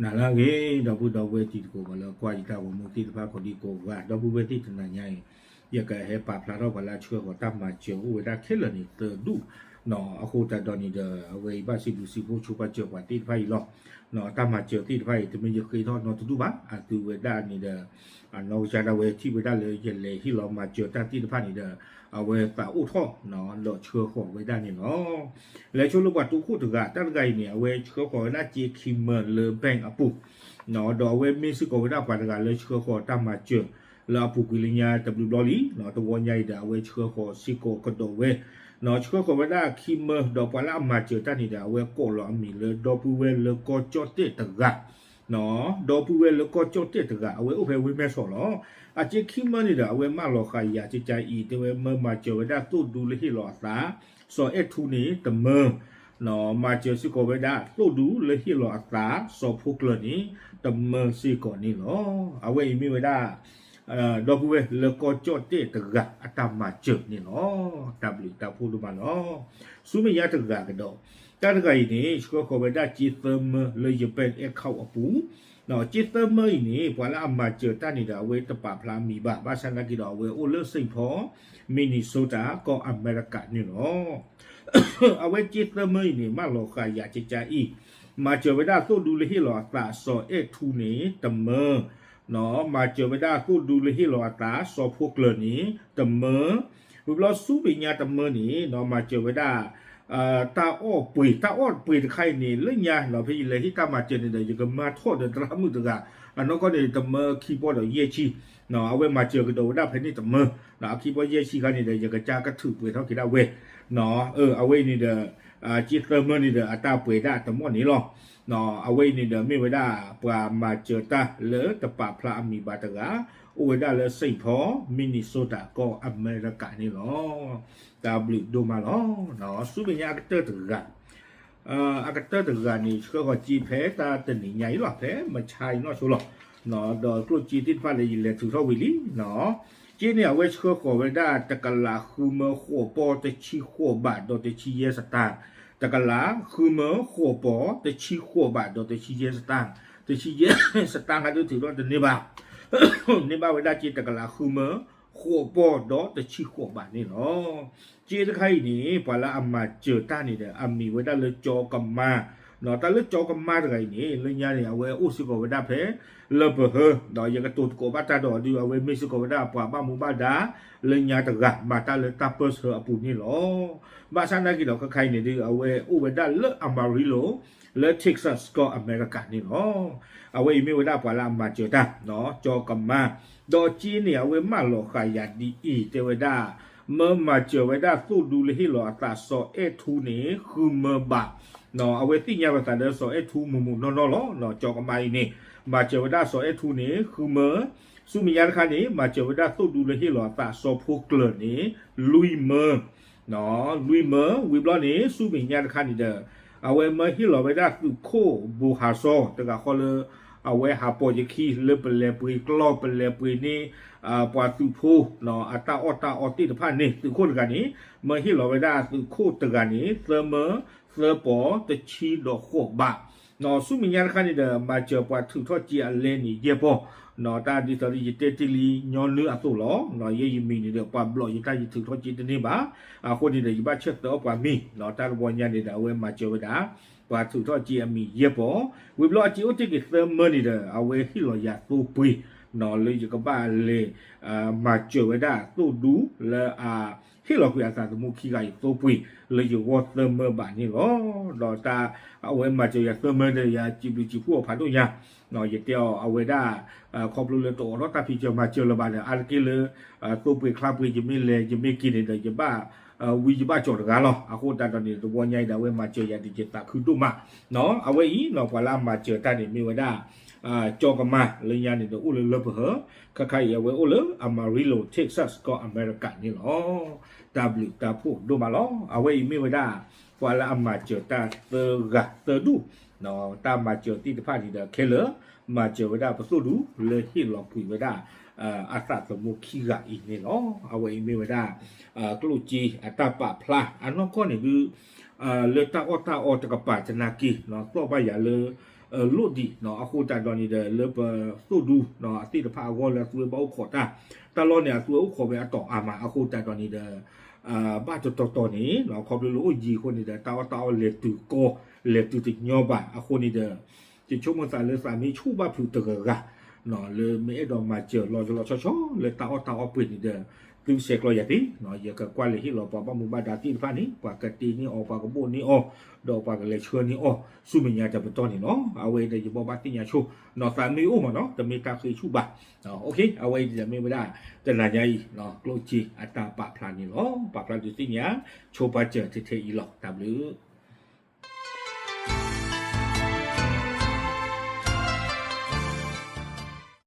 နၤလၢအဂ့ၤ ဒီပုၢ်ဒီဝဲၢ်တံၤသကိး ပှၤလၢကွၢ်ယတၢ်ဂီၤမူသ့ၣ်တဖၣ်ကိးဒံကိးဂၤ ဒီပုၢ်ဝဲၢ်သ့ၣ်တနၤညါအံၤ ယကဟဲပာ်ဖျါထီၣ်ပှၤလၢအဆှၢဃီၤတၢ်မၤစၢၤအိၣ်ဝဲဒၣ်ခဲလၢာ်န့ၣ်သၢဒူၣ်, အဃိသတးဒီးန့ၣ်ဒီး အဝဲအံၤဘၣ်စံးဘျုးစံးဖှိၣ်ဆိပာ်စၢၤပှၤသ့ၣ်တဖၣ်အံၤလီၤ. တၢ်မၤစၢၤသ့ၣ်တဖၣ်အံၤ တမ့ၢ်ယဃ့ထီၣ်နီတဒူၣ်ဘၣ်, အသုဝဲဒၣ်န့ၣ်ဒီး အနီၢ်ကစၢ်ဒၣ်ဝဲထံၣ်ဝဲဒၣ်လၢယလဲၤဟ့ၣ်လီၤမၤစၢၤတၢ်သ့ၣ်တဖၣ်န့ၣ်ဒီး အဝဲသးအိၣ်ထီၣ် ဒီးဆှၢဃီၤဝဲဒၣ်န့ၣ်လီၤ. လဲၤဆိလၢပှၤတိခိၣ်တဂၤ တၢ်တဂၤအံၤန့ၣ် အဝဲဆှၢဃီၤဝဲဒၣ်စ့ခံမၢလၢ bank အပူၤ, ဒီးအဝဲမ့ၢ်စ့ၢ်ကီးဝဲဒၣ်ပှၤတဂၤလၢဆှၢဃီၤတၢ်မၤစၢၤ လၢအပူၤကွံာ်လၢညါတဘျုးဘျီလံ, တဝီညါအံၤဒီး အဝဲဆှၢဃီၤစ့ၢ်ကီးကဒီးဝဲ, ဆှၢဃီၤဝဲဒၣ်ခံမၢ ဒီးပှၤလၢအမၤစၢၤတၢ်န့ၣ်ဒီး အဝဲကိးလီၤအမံၤလၢ ဒီပုၢ်ဝဲၢ်လၢကီၢ်ကၠီၣ်တဲၣ်တဂၤ ဒီပုၢ်ဝဲၢ်လၢကီၢ်ကၠီၣ်တဲၣ်တဂၤ အဝဲအိၣ်ဖဲဝ့ၢ်မဲၢ်ဆီးလီၤ. အစ့ခံမၢန့ၣ်ဒီး အဝဲမၢလီၤဃာ်ယၤကကါအံၤ တဲဝဲမၢမၤစၢၤဝဲဒၣ်သိၣ်ဒူလၢဟ့ၣ်လီၤအသး စီၤအဲၣ်ထူန့ၣ်တမၢ, မၤစၢၤစ့ၢ်ကီးဝဲဒၣ်သိၣ်ဒူလၢဟ့ၣ်လီၤအသး စီၤဖိကျၢၤန့ၣ် တမၢစ့ၢ်ကီးန့ၣ်လီၤ. အဝဲအံၤမ့ၢ်ဝဲဒၣ် ဒီပုၢ်ဝဲၢ်လၢကီၢ်ကၠီၣ်တဲၣ်တဂၤအတၢ်မၤစၢၤန့ၣ်လီၤ. တၢ်ဘျုးတၢ်ဖှိၣ်ဒိၣ်မးလီၤ. ဆူမဲာ်ညါတဂၤကဒီး, တၢ်တဂၤအံၤန့ၣ် ဆှၢဃီၤဝဲဒၣ်စ့သၢမၢလၢ ယပၢၣ်အဲၣ်ခီၣ်အပူၤ, စ့သၢမၢအံၤန့ၣ် ပှၤလၢအမၤစၢၤတၢ်န့ၣ်ဒီး အဝဲတပာ်ဖျါအမံၤဘၣ်, ဘၣ်ဆၣ်သနာ်က့ဒီး အဝဲအိၣ်လၢ Saint Paul Minnesota ကီၢ်အမဲရကၤန့ၣ်လီၤ. အဝဲစ့သၢမၢအံၤန့ၣ် မၢလီၤဃာ်ယၤကကါအံၤ, မၤစၢၤဝဲဒၣ်သိၣ်ဒူလၢဟ့ၣ်လီၤအသး စီၤအဲၣ်ထူန့ၣ်တမၢ, မၤစၢၤဝဲဒၣ်သိၣ်ဒူလၢဟ့ၣ်လီၤအသး စီၤဖိကျၢၤန့ၣ်တမၢ, ဝံၤဘျီဆူမဲာ်ညါတမၢန့ၣ် မၤစၢၤဝဲဒၣ် တၢ်အီၣ်ပှ့ၤ, တၢ်အီၣ်ပှ့ၤတခါအံၤန့ၣ် လၢညါ ဖဲယလဲၤဟ့ၣ်တၢ်မၤစၢၤန့ၣ်ဒီး ယကမၤထီၣ်ဒီးသရၣ်မုၣ်တဂၤ, အနီၢ်ကီၢ်န့ၣ် တမၢခံပီၢ်ဒီးယဲၢ်ဆံ, အဝဲမၤစၢၤကဒီးဝဲဒၣ်ဖဲန့ၣ်တမၢ, အခံပီၢ်ယဲၢ်ဆံခါန့ၣ်ဒီး ယကစၢ်ကထုးပှဲၤထီၣ်က့ၤဒၣ်ဝဲ, အဝဲအံၤန့ၣ်ဒီး စ့သၢမၢန့ၣ်ဒီး အတၢ်ပှဲၤဒၣ်တမီၢ်န့ၣ်လီၤ. အဝဲအံၤန့ၣ်ဒီး မ့ၢ်ဝဲဒၣ်ပှၤမၤစၢၤတၢ်လၢတပာ်ဖျါအမံၤဘၣ်တဂၤ, အိၣ်ဝဲဒၣ်လၢ Saint Paul Minnesota ကီၢ်အမဲရကၤန့ၣ်လီၤ. တၢ်ဘျုးဒိၣ်မးလီၤ. ဆူမဲာ်ညါအကတၢၢ်တဂၤ, အကတၢၢ်တဂၤန့ၣ် ဆှၢဃီၤစ့ဖဲတၢ်တနံၤညါအံၤလီၤ, ဖဲမဆါအံၤနီၢ်ဆိလီၤ. ဒီးကျိၣ်စ့သ့ၣ်တဖၣ်လၢယလဲၤထုးထီၣ်ဝံၤလံ, စ့န့ၣ် အဝဲဆှၢဃီၤဝဲဒၣ်တကလးဃုမၢဃိးပီၢ်တဆံဃိးဘးဒီးတဆံယဲၢ်စတၢ်, တကလးဃုမၢဃိးပီၢ်တဆံဃိးဘးဒီးတဆံယဲၢ်, တဆံယဲၢ်စတၢ်ခါဒုးထုးထီၣ်တန့ၢ်ဘၣ်, န့ၢ်ဘၣ်ဝဲဒၣ်စ့တကလးဃုမၢဃိးပီၢ်ဒီးတဆံဃိးဘးန့ၣ်လီၤ. စ့တခါအံၤန့ၣ် ပှၤလၢအမၤစၢၤတၢ်န့ၣ်ဒီး အမံၤဝဲဒၣ်လၢကၠီကမါ, တၢ်လၢကၠီကမါတဂၤအံၤန့ၣ် လၢညါန့ၣ် အဝဲအိၣ်စ့ၢ်ကီးဝဲဒၣ်ဖဲ လၢပဟၢ, ဒီးယကတိၤသကိးဘၣ်တၢ်ဒီးအီၤဒုး အဝဲမ့ၢ်စ့ၢ်ကီးဝဲဒၣ်ပှၤဘၣ်မူဘၣ်ဒါ လၢညါတဂၤ မၤတၢ်လၢတၢ်ပၢၢ်ဆၢအပူၤန့ၣ်လီၤ. ဘၣ်ဆၣ်သနာ်က့ဒီး ခဲခါအံၤန့ၣ်ဒုး အဝဲအိၣ်ဝဲဒၣ်လၢ Amarillo လၢ Texas ကီၢ်အမဲရကၤန့ၣ်လီၤ. အဝဲအံၤမ့ၢ်ဝဲဒၣ်ပှၤလၢအမၤစၢၤတၢ် ကၠီကမါ, ဒီးစ့န့ၣ် အဝဲမၢလီၤဃာ်ယၤဒ်အံၤ တဲဝဲဒၣ် မၢမၤစၢၤဝဲဒၣ်သိၣ်ဒူလၢဟ့ၣ်လီၤအသးစီၤအဲၣ်ထူန့ၣ် ဃုမၢဘး, အဝဲသ့ၣ်ညါပသးဒီးစီၤအဲၣ်ထူမုၢ်မုၢ်နီၢ်နီၢ်လီၤ. ကၠီကမါအံၤန့ၣ် မၤစၢၤဝဲဒၣ်စီၤအဲၣ်ထူန့ၣ် ဃုမၢ, ဆူမဲာ်ညါတခါန့ၣ် မၤစၢၤဝဲဒၣ်သိၣ်ဒူလၢဟ့ၣ်လီၤအသးစီၤဖိကျၢၤန့ၣ် လွံၢ်မၢ လွံၢ်မၢ, ဝံၤဘျီန့ၣ် ဆူမဲာ်ညါတခါန့ၣ်ဒီး အဝဲမၢဟ့ၣ်လီၤဝဲဒၣ်သုးခိၣ်ဘိဟးစီ တဂၤဃီလၢ အဝဲဟးပိာ်ယခံလၢပလဲၤပှ့ၤကျီၢ် ပလဲၤပှ့ၤန့ၢ် ပှၤသုးဖိ အတၢ်အီၣ်တၢ်အီသ့ၣ်တဖၣ်န့ၣ် သုးခိၣ်တဂၤန့ၣ် မၢဟ့ၣ်လီၤဝဲဒၣ်သုးခိၣ်တဂၤန့ၣ် သၢမၢ သၢပီၢ်တဆံဒီးဃိးဘး ဆူမဲာ်ညါတခါန့ၣ်ဒီး မၤစၢၤပှၤထုးထီၣ်စ့အလဲန့ၣ် ယဲၢ်ပီၢ်, တၢ်ဒ်သိးဒီးယတဲတ့ၢ်လံညီနုၢ်အသိးလီၤ. ယဲယမံၤန့ၣ်ဒီး ပှၤဘျီးယတၢ်ယထုးထီၣ်စ့တန့ၢ်ဘၣ်. အဃိန့ၣ်ဒီး ယဘၣ်ဆၢသၢအီၣ်ပှၤမံၤ, တၢ်တဘီညါန့ၣ်ဒီး အဝဲမၤစၢၤဝဲဒၣ် ပှၤထုးထီၣ်စ့အမံၤယဲၢ်ပီၢ်, ဝံၤဘျီအစ့အိၣ်တ့ၢ်က့ၤသၢမၢန့ၣ်ဒီး အဝဲဟ့ၣ်လီၤယၤသိပှ့ၤ လၢယကဘၣ်လဲၤ မၤစၢၤဝဲဒၣ်သိၣ်ဒူလၢအ ဟ့ၣ်လီၤကွံာ်အသးသမူခံဂၤအံၤသိပှ့ၤ လၢယဂီၢ်သၢမၢဘးန့ၣ်လီၤ. ဒီးတၢ်အဝဲမၤစၢၤယၤသၢမၢဒီး ယစံးဘျုးစံးဖှိၣ်အီၤဖးဒိၣ်ညါ, ယတဲအီၤအဝဲဒၣ် ခီဖျိလၢတအိးထီၣ်တၢ်ဖံးစၢၤမၤစၢၤလၢၤဘၣ်ဒီး အါတက့ၢ်လၢ သိပှ့ၤချါပှ့ၤ ယမ့ၢ်လဲၤယမ့ၢ်က့ၤန့ၣ်ဒီး ယဘၣ်ဝံယဘၣ်ကၠီၤတဂၤလီၤ. အဃိသတးဒီးန့ၣ် တဘီညါအံၤဒီး အဝဲမၤစၢၤယၤဒ်ယသးခုဒိၣ်မး, အဝဲအံၤ ပှၤလၢအမၤစၢၤတၢ်န့ၣ် မ့ၢ်ဝဲဒၣ် ကၠီကမါ လၢညါန့ၣ်ဒီး အိၣ်လၢလၢပဟၢ, ခဲခါအံၤအဝဲအိၣ်လၢ Amarillo Texas ကီၢ်အမဲရကၤန့ၣ်လီၤ. တၢ်ဘျုးတၢ်ဖှိၣ်ဒိၣ်မးလီၤ. အဝဲအံၤမ့ၢ်ဝဲဒၣ် ပှၤလၢအမၤစၢၤတၢ်သၢဂၤသၢဒူၣ်, တၢ်မၤစၢၤသ့ၣ်တဖၣ်န့ၣ်ဒီး ခဲလၢာ် မၤစၢၤဝဲဒၣ်ပသိၣ်ဒူလၢဟ့ၣ်လီၤကွံာ်ဝဲဒၣ် အသးသမူခံဂၤအံၤန့ၣ်လီၤ. အဝဲအံၤမ့ၢ်ဝဲဒၣ် ကျိၣ်စ့အတၢ်ပာ်ဖျါ အနီၢ်ကီၢ်န့ၣ်ဒုး လၢတၢ်အီၣ်တၢ်အီတကပၤသနာ်က့ သီၣ်ဘၣ်ယၤလၢ လိၣ်ဒံးအဃိသတးဒီးန့ၣ်ဒီး လၢပသိၣ်ဒူအသ့ၣ်တဖၣ်အဂီၢ်လၢအသုဝဲဘၣ်အိၣ်ခိးတၢ်, တၢ်လီၢ်န့ၣ် အသုဝဲအိၣ်ခိးဝဲအတီၢ်အါမးအဃိသတးဒီးန့ၣ်ဒီး ဘၣ်တတီၤတီၤန့ၣ် ခီဖျိလၢအိၣ်ယံၤအဃိန့ၣ်ဒီး တၢ်အီၣ်တၢ်အီလဲၤတုၤကီ လဲၤတုၤတညီဘၣ်အဃိန့ၣ်ဒီး ယဆိကမိၣ်သးလၢသးမ့ၢ်ဆူၣ်ဘၣ်ဖုးတဂၤဂၤ လၢမ့ၢ်အဲၣ်ဒိးမၤစၢၤလီၤလီၤဆီဆီ လၢတၢ်အီၣ်တၢ်အီပှ့ၤန့ၣ်ဒီး သုဆဲးကျိးယၤသ့, ယကကွၢ်လဲၤဟ့ၣ်လီၤပှၤဘၣ်မူဘၣ်ဒါသ့ၣ်တဖၣ်န့ၣ် ပှၤကတ့န့ၢ်အီၤ ပှၤကဘိၣ်န့ၢ်အီၤ ဒီးပှၤကလဲၤဆှၢန့ၢ်အီၤဆူမဲာ်ညါတပတီၢ်န့ၣ်လီၤ. အဝဲအံၤဒီးယဘၣ်ဘၣ်သ့ၣ်ညါဆိ သးမ့ၢ်အိၣ်မးနီၤ တမ့ၢ်တၢ်ဃ့ဆူၣ်ဘၣ်. အဝဲအံၤဒီးမ့ၢ်ဝဲဒၣ် တနၤညါအံၤ ကျိၣ်စ့အတၢ်ပာ်ဖျါန့ၣ်လီၤ. ပာ်ဖျါဒုးသ့ၣ်ညါ ဆိပာ်စၢၤထဲထဲအံၤလီၤ. တၢ်ဘျုး